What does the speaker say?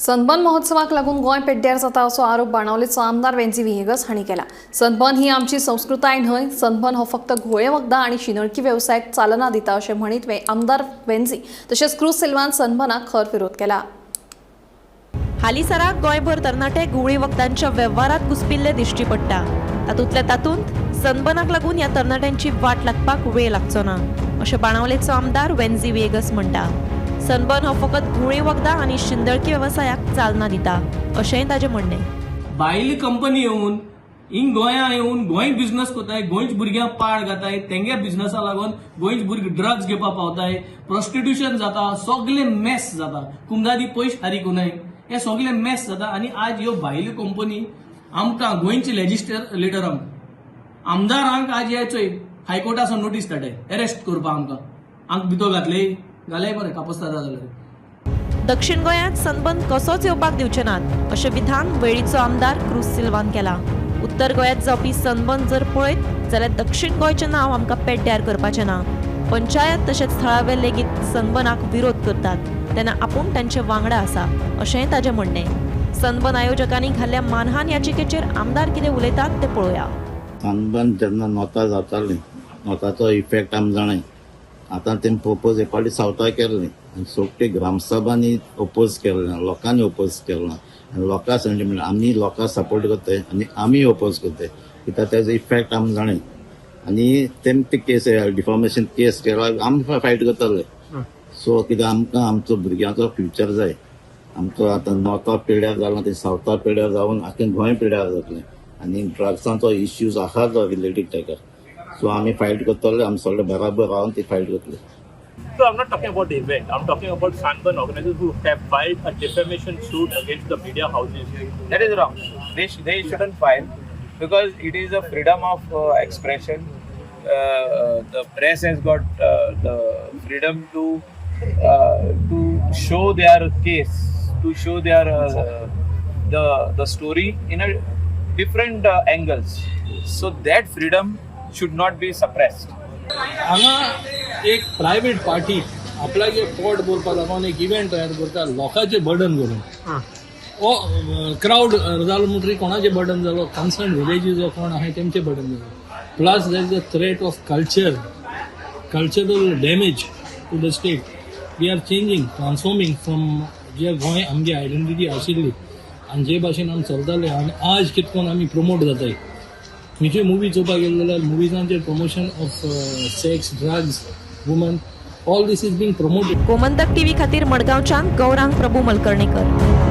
Sunburn महोत्सवाक लागून गोंय पेड्ड्यार जाता असो आरोप बाणावलेचो आमदार वेन्झी व्हिएगस हांणी केला. सनबर्न ही आमची संस्कृताय न्हय, सनबर्न हो फक्त घोळे वखदां आनी शिंदळकी वेवसायाक चालना दिता अशें म्हणीत आमदार वेन्झी तशेंच क्रूज सिल्वान सनबर्नाक खर विरोध केला. हालींसराक गोंयभर तरणाटे घुंवळी वखदांच्या वेव्हारात घुसपिल्ले दिश्टी पडटा. तातूंतल्या तातूंत सनबर्नाक लागून ह्या तरणाट्यांची वाट लागपाक वेळ लागचो ना अशें बाणावलेचो आमदार वेन्झी व्हिएगस म्हणटा. सनबर्न हो फकत घुंवळी वखदां आनी शिंदळकी वेवसायाक चालना दिता अशेंय ताजें म्हणणें. भायली कंपनी येवन हिंग गोंया येवन गोंय बिझनस कोताय, गोंयच भुरग्यांक पाड घाताय. तेंगे बिझनसा लागून गोंयच भुरगे ड्रग्स घेवपाक पावताय, प्रोस्टिट्युशन जाता, सगळे मेस जाता. कुमदादी पयस हारी कोनाय, हे सगळे मेस जाता. आनी आज ह्यो भायल्यो कंपनी आमकां गोंयचे लेजिस्लेटरांक, आमदारांक आज हे चोय हायकोर्टासून नोटीस काडटाय अरेस्ट करपाक आमकां. आमकां भितर घातले घाले बरें कापस्तादा जाल्यार. दक्षिण गोंयांत सनबर्न कसोच येवपाक दिवचे नात अशें विधान वेळीचो आमदार क्रूज सिल्वान केला. उत्तर गोंयांत जावपी सनबर्न जर पळयत जाल्यार दक्षिण गोंयचें नांव आमकां पेड्ड्यार करपाचें ना. पंचायत तशेंच थळावे लेगीत सनबर्नाक विरोध करतात तेन्ना आपूण तांचे वांगडा आसा अशेंय ताजें म्हणणें. सनबर्न आयोजकांनी घाल्ल्या मानहान याचिकेचेर आमदार कितें उलयतात तें पळोवया. सनबर्न जेन्ना नोता जाताली, नोताचो इफेक्ट आमी जाणाय. आतां तेमी प्रपोज एक फावटी सावथा केल्ली आनी सोगटे ग्रामसभांनी ओपोज केल्लें, लोकांनी ओपोज केलो आनी लोकां सेंटिमेंट आमी लोकां सपोर्ट करताय आनी आमी ओपोज करताय कित्याक तेजो इफेक्ट आमी जाणाय. आनी तेमी ती केस डिफॉमेशन केस केला, आमी फायट करतले. सो कित्याक आमकां आमचो भुरग्यांचो फ्युचर जाय. आमचो आतां नॉर्था पिड्यार जाला ते सावथा पिड्यार जावन आख्खें गोंय पिड्यार जातलें. आनी ड्रग्सांचो इश्यूज आसा तो रिलेटेड ताका. सो आमी फायट करतले, आमी सगळे बराबर रावन ती फायट करतले. So I'm not talking about the event. I'm talking about Sunburn organizers who have filed a defamation suit against the media houses. That is wrong. They shouldn't file because it is a freedom of expression. The press has got the freedom to show their case, to show their the story in a different angles. So that freedom should not be suppressed. हांगा एक private party आपल्याचे पोट भरपा लागून एक event तयार करता लोकांचे burden करून. हो क्रावड जालो म्हणटकीर कोणाचें बर्डन जालो? कन्सर्न विलेजीस जो कोण आहाय तेमचें बर्डन जालो. Plus there is a threat of cultural damage to the state. We are changing, transforming from जे गोंय आमची आयडेंटिटी आशिल्ली आनी जे भाशेन आमी चलताले आनी आज कितें करून आमी प्रमोट जाताय. खंयच्यो मुवी चोवपाक गेले जाल्यार मुवीजांचेर promotion of sex, drugs, woman, all this is being promoted. Gomantak TV खातीर मडगांवच्यान गौरांग प्रभू मलकर्णेकर.